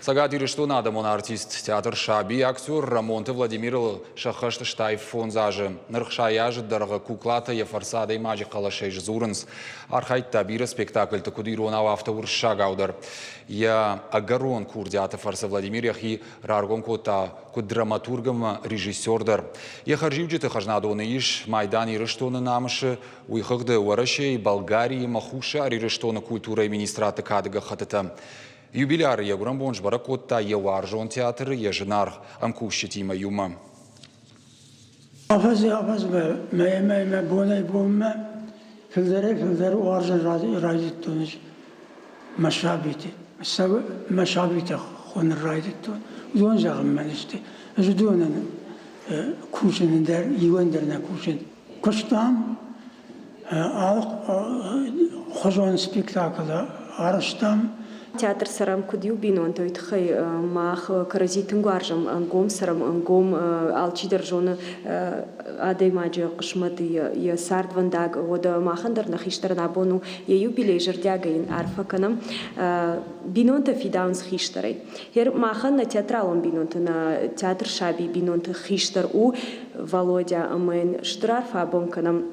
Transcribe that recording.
Цӕгат Ирыстоны адӕмон артист, театр «Саби» актер Рӕмонты Владимирыл сӕххӕст 65 азы. Ныр 60 азы дӕргъы куклатӕ йӕ фӕрцы адӕймаджы хъӕлӕсӕй сдзурынц. Архайдта бирӕ спектакльты куыд иронау, афтӕ уырыссагау дӕр. Йӕ ӕгӕрон курдиаты фӕрцы Владимир йӕхи раргом кодта куыд драматург ӕмӕ режиссер дӕр. Йӕ хӕрзиуджыты хӕзнадоны ис майдан Ирыстоны намысы, уый хыгъды Уӕрӕсейы, Болгарийы ӕмӕ Хуссар Ирыстоны культурӕйы министрадты кады гӕххӕттытӕ. Юбиляры йӕ гуырӕнбон сбӕрӕг кодта йӕ уарзон театры йӕ зынаргъ ӕмкусджытимӕ иумӕ. Афӕдзӕй-афӕдзмӕ мӕйӕ-мӕймӕ, бонӕй-бонмӕ фылдӕрӕй-фылдӕр уарзын райдыдтон ӕз мӕ сабиты. Мӕ сабитӕ хонын райдыдтон. Уыдон зӕгъын мӕн сты. Ӕз уыдонӕн кусын ӕндӕр, иуӕн дӕр нӕ кусын. Куыстам, алыхуызон спектаклы арӕзтам. Театр цӕрӕм куыд иу бинонтӕ, уый тыххӕй мах кӕрӕдзи тынг уарзӕм, ӕнгом цӕрӕм, ӕнгом алчидӕр зоны адӕймаджы хъысмӕт, йӕ цардвӕндаг. Уӕдӕ махӕн дӕр нӕ хистӕрӕн абон у йӕ юбилей, зӕрдиагӕй йын арфӕ кӕнӕм. Бинонтӕ фидауынц хистӕрӕй. Гъер махӕн нӕ театралон бинонты, нӕ театр саби бинонты хистӕр у Володя ӕмӕ йын стыр арфӕ абон кӕнӕм.